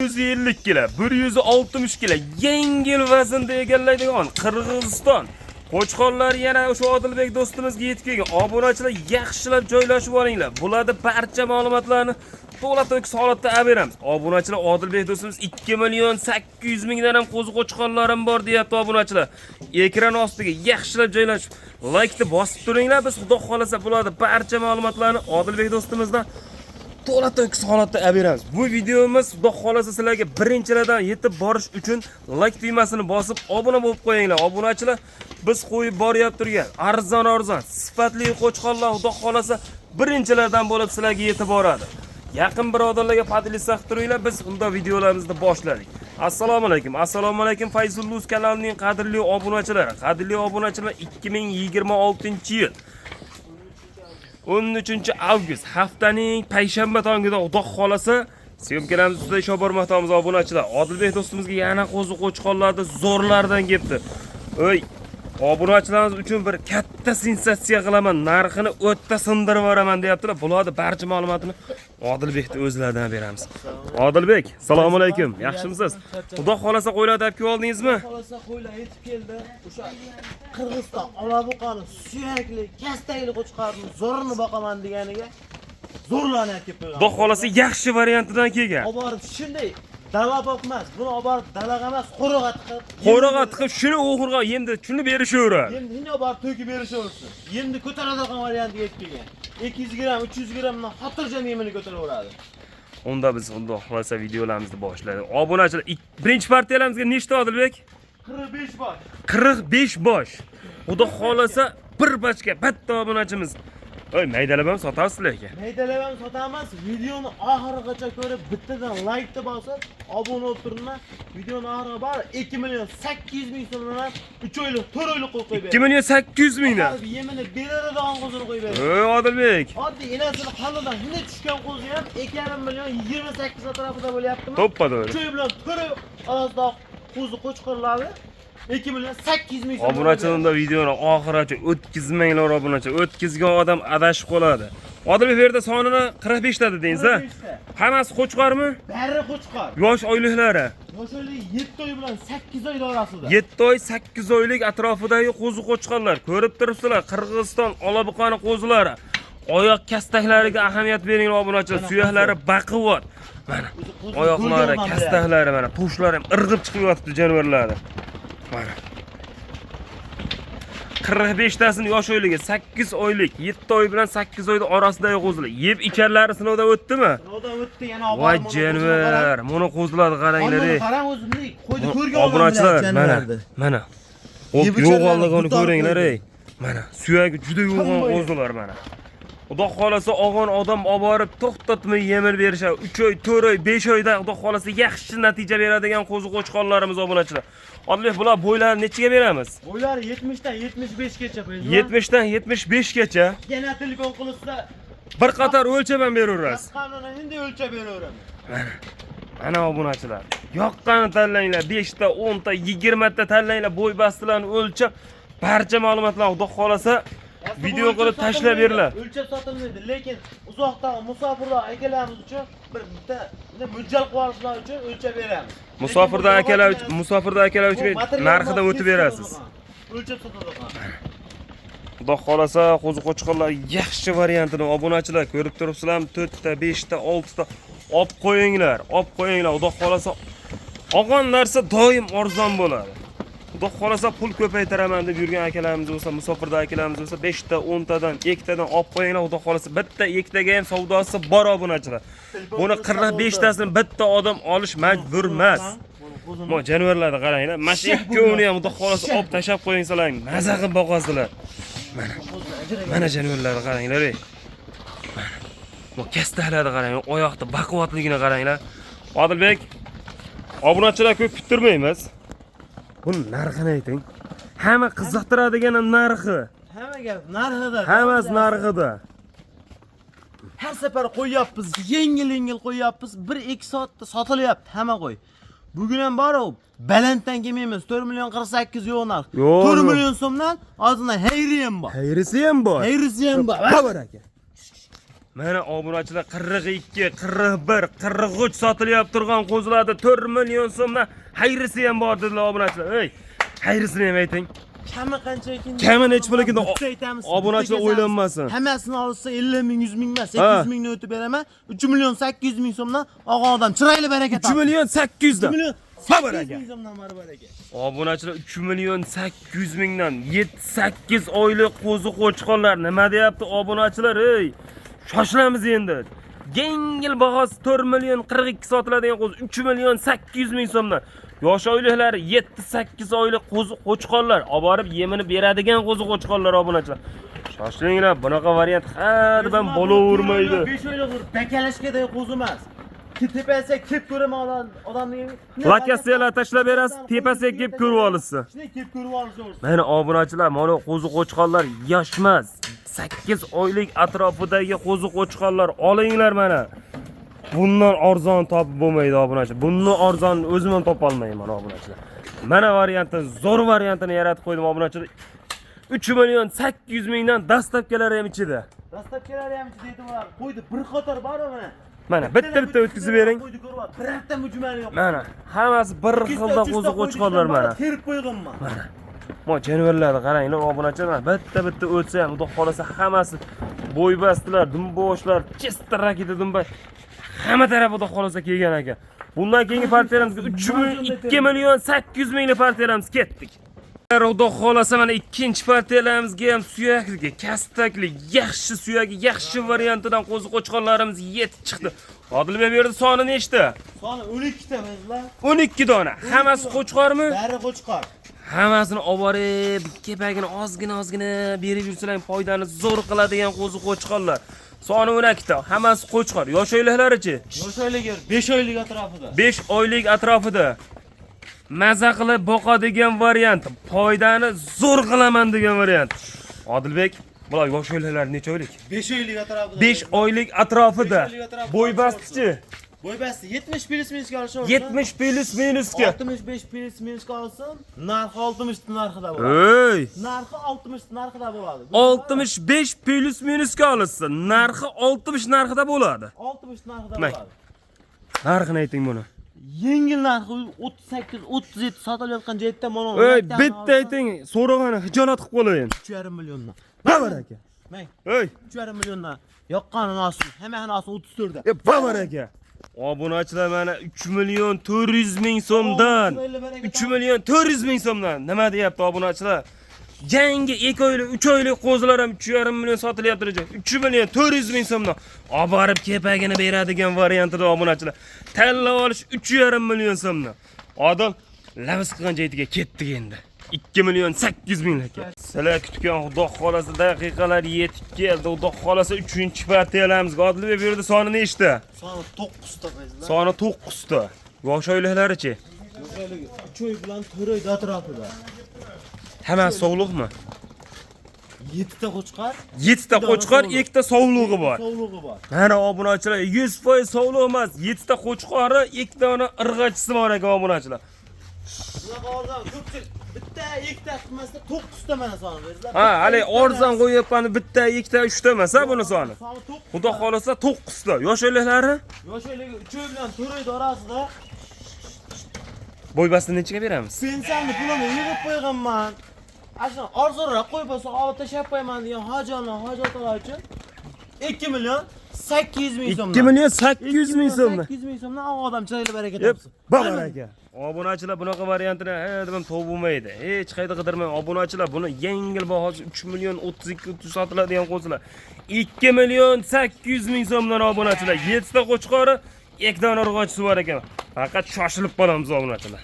150 kilo, 160 kilo yengil vaznda egallaydigan Qirg'iziston qo'chqorlar yana o'sha Odilbek do'stimizga yetib kelgan. Obunachilar, yaxshilab joylashib olinglar. Bularda barcha ma'lumotlarni to'la to'kis holatda olib beramiz. Obunachilar, Odilbek do'stimiz 2 million 800 mingdan ham qo'zi qo'chqorlarim bor deyapti obunachilar. Ekran ostiga yaxshilab joylashib, laykni bosib turinglar. Biz xudo xolasa bularda barcha ma'lumotlarni Odilbek do'stimizdan to'la to'kis holatda olib beramiz. Bu videomiz xudo xolasa sizlarga birinchilardan yetib borish uchun layk tugmasini bosib obuna bo'lib qo'yinglar. Obunachilar, biz qo'yib boryapti turgan arzon arzon sifatli qo'chqorlar xudo xolasa birinchilardan bo'lib sizlarga yetib boradi. Yaqin birodarlarga поделиться qilib turinglar. Biz unda videolarimizni boshladik. Assalomu alaykum. Assalomu alaykum, Fayzulluz kanalining qadrli obunachilari. Qadrli obunachilar, 2026-yil 13 avgust, haftaning payshanba tongida xudo xolasa съёмка larimiz ustida ish olib bormoqdamiz obunachilar. Odilbek do'stimizga yana qo'zi qo'chqorlarni zo'rlaridan kelibdi. Oy, obunachilarimiz uchun bir katta sensatsiya qilaman, narxini o'tda sindirib yuboraman deyaptilar. Bularni barcha ma'lumotini Odilbekni o'zlaridan beramiz. Odilbek, assalomu alaykum. Yaxshimisiz? Xudo xolasa qo'ylarni olib kelib oldingizmi? Xolasa qo'ylar yetib keldi. O'sha Qirg'iziston olabuqani suyakli, kastakli qo'chqorni zo'rini boqaman deganiga zo'rlarni olib kelib qo'ygan. Xudo xolasa yaxshi variantidan kelgan. Olib borib shunday dala boqmas, buni olib borib dalaga emas, qo'rig'a tiqib, Qo'rig'a tiqib shuni o'g'irga yemni shuni berishaveradi. Yemni shunday olib borib to'kib berishaversin. Yemni ko'taradigan variantiga yetib kelgan. 200 gramm, 300 grammdan xotirjam yemini ko'taraveradi. Unda biz xudo xolasa videolarimizni boshladik. Obunachilar, birinchi partiyalarimizga nechta, Odilbek? 45 bosh. 45 bosh. Xudo xolasa bir pachka bitta obunachimiz. Oy, maydalab ham sotasiz lekin. Maydalab ham sotamiz. Videoni oxirigacha ko'rib, bittadan laykni bosib, obuna bo'lib turinglar. Videoni oxiriga borib 2 million 800 ming so'mdan 3 oylik, 4 oylik qo'yib qo'yib 2 million 800 mingdan. Olib yemini beradigan qo'zini qo'yib beradi. Ey, Odilbek. Oddiy enasini qonidan shunday tushgan qo'zi ham 2,5 million 28 atrofida bo'lyaptimi? To'ppa to'g'ri. 3 oy bilan 4 oy orasida qo'zi qo'chqorlarni 2 million 800 ming so'm. Obunachilar, unda videoni oxirigacha o'tkazmanglar obunachi. O'tkazgan odam adashib qoladi. Odilbek, bu yerda sonini 45 ta dedingiz, ha? 45 ta. Hammasi qo'chqormi? Bari qo'chqor. Yosh oyliklari. Yosh oylik 7 oy bilan 8 oy orasida. 7 oy, 8 oylik atrofidagi qo'zi qo'chqorlar. Ko'rib turibsizlar, Qirg'iziston olabuqani qo'zilari. Oyoq kastaklariga ahamiyat bering obunachilar. Suyaklari baquvvat. Mana oyoqlari, kastaklari, mana to'shlari ham irg'ib chiqib yotibdi jonivorlarni. Mana 45 tasini yosh oyligi, 8 oylik, 7 oy bilan 8 oyda orasidagi qo'zilar. Yeb icharlari sinovdan o'tdimi? Sinovdan o'tdi, yana olib Voy borib, jonivor, buni qo'zilarni qaranglar ey. Qarang o'zimni qo'ydi ko'rgan. Obunachilar, mana, mana. Hop, Yeb icharlari yo'g'onligini dutor ko'ringlar qo'ydi. ey. Mana suyagi juda yo'g'on qo'zilar mana. Xudo xolasa og'on odam olib borib to'xtatmay yemil berishadi. 3 oy, 4 oy, 5 oyda xudo xolasa yaxshi natija beradigan qo'zi qo'chqorlarimiz obunachilar. Odilbek, bular bo'ylarini nechiga beramiz? Bo'ylari 70 dan 75 gacha qo'ydi. 70 dan 75 gacha. Yana telefon qilsa Bir qator o'lchab ham beraverasiz. qanini endi o'lchab beraveraman. Mana obunachilar, yoqqanini tanlanglar, 5 ta, 10 ta, 20 ta tanlanglar, bo'y bastilarni o'lchab, barcha ma'lumotlarni xudo xolasa video qilib tashlab beringlar. O'lchab sotilmaydi, lekin uzoqdan musofirlar akalarimiz uchun bir bitta mo'ljal qilib olishlar uchun o'lchab beramiz. Musofirda Lekin bu akalar uchun, musofirda akalar bu uchun material narxidan emas, o'tib berasiz. O'lchab sotiladi. Xudo xolasa qo'zi qo'chqorlar yaxshi variantini obunachilar ko'rib turibsizlarmi? 4 ta, 5 ta, 6 ta olib qo'yinglar, olib qo'yinglar. Xudo xolasa olgan narsa doim arzon bo'ladi. Xudo xolasa pul ko'paytiraman deb yurgan akalarimiz bo'lsa, musofirda akalarimiz bo'lsa, 5 ta, 10 tadan, 2 tadan olib qo'yinglar. Xudo xolasa bitta, ikkitaga ham savdosi bor obunachilar. Buni 45 tasini bitta odam olish majbur emas. Mo jonivorlarni qaranglar. Mana shu ikkovini ham xudo xolasa olib tashlab qo'yingsalar, maza qilib boqasizlar. Mana. Mana jonivorlarni qaranglar ey. Mana. Bu kastalarni qaranglar, oyoqda baquvvatligini qaranglar. Odilbek, obunachilar ko'p kuttirmaymiz. Buni narxini ayting. Hamma qiziqtiradigan narxi. Hamma gap narxida. Hammasi narxida. Har safar qo'yyapmiz, yengil yengil qo'yyapmiz. 1-2 soatda sotilyapti hamma qo'y. Bugun ham bor u balanddan kelmaymiz. 4 million 48 yo'q narx. Yo'q, 4 yo'q. million so'mdan ozgina xayri ham bor. Xayrisi ham bor. Xayrisi ham bor. Bor aka. Mana obunachilar 42, 41, 43 sotilyapti turgan qo'zilarda 4 million so'mdan xayrisi ham bor dedilar obunachilar. Ey, xayrisini ham ayting. Kami qancha ekan? Kami nechi pul ekan? Bitta aytamiz. Obunachilar bitta kesamiz. o'ylanmasin. Hammasini olsa 50 ming, 100 ming emas, Ha. 800 mingni o'tib beraman. 3 million 800 ming so'mdan og'a odam chiroyli baraka 3 million 800 3 dan. million Ha, 800 baraka. ming so'mdan bor baraka. Obunachilar 3 million 800 mingdan 7-8 oylik qo'zi qo'chqorlar nima deyapti obunachilar ey? Shoshilamiz endi. Yengil bahosi 4 million 42 sotiladigan qo'zi 3 million 800 ming so'mdan. Yosh oyliklari 7-8 oylik qo'zi qo'chqorlar olib borib yemini beradigan qo'zi qo'chqorlar obunachilar. Shoshilinglar, bunaqa variant haddan bo'lavermaydi. 5 oylik bakalashkaday qo'zi emas. Tepasiga kelib ko'raman odam odamning. Lokatsiyalar tashlab berasiz, tepasiga kelib ko'rib olasiz. Shunday kelib ko'rib olishsa. Mana obunachilar, mana qo'zi qo'chqorlar yoshmas. 8 oylik atrofidagi qo'zi qo'chqorlar olinglar mana. Bundan arzon topib bo'lmaydi obunachilar. Bundan arzon o'zim ham topa olmayman obunachilar. Mana varianti, zo'r variantini yaratib qo'ydim obunachilar. 3 million 800 mingdan dastavkalari ham ichida. Dastlabkilari ham ichida yetib oladi. Qo'ydi bir qator bor mana. Mana bitta-bitta o'tkazib bering. Qo'ydi ko'rib ol. Birorta mujmali yo'q. Mana hammasi bir xilda qo'zi qo'chqorlar mana. Terib qo'yganman. Mana. Mo jonivorlarni qaranglar, obunachilar, mana bitta bitta o'tsa ham, xudo xolasa hammasi bo'ybastilar, dumboshlar, чисто raketa dumba. Hamma taraf xudo xolasa kelgan ekan. Bundan keyingi partiyalarimizga 3 million 2 million 800 minglik partiyalarimiz ketdik. Xudo xolasa mana ikkinchi partiyalarimizga ham suyakli, kastakli, yaxshi suyagi, yaxshi variantidan qo'zi qo'chqorlarimiz yetib chiqdi. Odilbek bu yerda soni nechta? Soni 12 ta bizlar. 12 dona. Hammasi qo'chqormi? Bari qo'chqor. Hammasini olib borib, kepagini ozgina ozgina berib yursalar foydani zo'r qiladigan qo'zi qo'chqorlar. Soni 12 ta, hammasi qo'chqor. Yosh oyliklarichi? Yosh oylik 5 oylik atrofida. 5 oylik atrofida. Maza qilib boqadigan variant, foydani zo'r qilaman degan variant. Odilbek, bular yosh oyliklar necha oylik? 5 oylik atrofida. 5 oylik atrofida. 5 oylik atrofida. Bo'ybastichi Bo'ybasti 70 plus minusga olsa. 70 plus minusga. 65 plus minusga olsin, narxi 60 narxida bo'ladi. Ey! Narxi 60 narxida bo'ladi. 65 plus minusga olsin. Narxi 60 narxida bo'ladi. 60 narxida Mang. bo'ladi. Narxini ayting buni. Yengil narxi 38, 37 sotilayotgan joyda mana Ey, bitta ayting, so'rag'ani hijolat qilib qolayin. 3,5 milliondan. Babar aka. Mang, Ey, 3,5 milliondan. Yoqqanini olsin, hammasini olsin 34 da. Babar aka. Obunachilar mana 3 million 400 ming so'mdan. 3 million 400 ming so'mdan. Nima deyapti obunachilar? Yangi 2 oylik, 3 oylik qo'zilar ham 3,5 million sotilyapti reja. 3 million 400 ming so'mdan. Olib borib kepagini beradigan variantida obunachilar. Tanlab olish 3,5 million so'mdan. Odam lavz qilgan joyiga ketdik endi. 2 million 800 ming aka. Sizlar kutgan xudo xolasa daqiqalar yetib keldi. Xudo xolasa 3-partiyalarimizga Odilbek bu yerda soni nechta? Soni 9 ta qizlar. Soni 9 ta. Yosh oyliklarichi? Yosh oyligi 3 oy bilan 4 oy atrofida. Hammasi sovliqmi? 7 ta qo'chqor, 7 ta qo'chqor, 2 ta sovlig'i bor. Sovlig'i bor. Mana obunachilar 100% sovliq emas, 7 ta qo'chqori, 2 dona irg'achisi bor ekan obunachilar. Bunaqa olsam ko'pchilik bitta, ikkita qilmasda 9 ta mana soni berdilar. Ha, hali arzon qo'yayotgani bitta, ikkita, uchta emas, ha buni soni. Soni 9. Xudo xolasa 9 ta. Yosh oyliklari Yosh oyligi 3 oy bilan 4 oy orasida bo'ybasini nechaga beramiz? pensiyamni pulini yig'ib qo'yganman. Ana arzonroq qo'yib bo'lsa olib tashlab qo'yaman degan hojoni hojatlar uchun 2 million 800 ming so'mdan. 2 million 800 ming so'mdan. 800 ming so'mdan og'a odam chiroyli baraka Yep, topsin. babar aka. Obunachilar bunaqa variantini hech topib bo'lmaydi. Hech qayerda qidirmang. Obunachilar buni yengil bahosi 3 million 32 30 sotiladigan qo'zilar. 2 million 800 ming so'mdan obunachilar. 7 ta qo'chqori, 2 dona urg'ochisi bor ekan. Faqat shoshilib qolamiz obunachilar.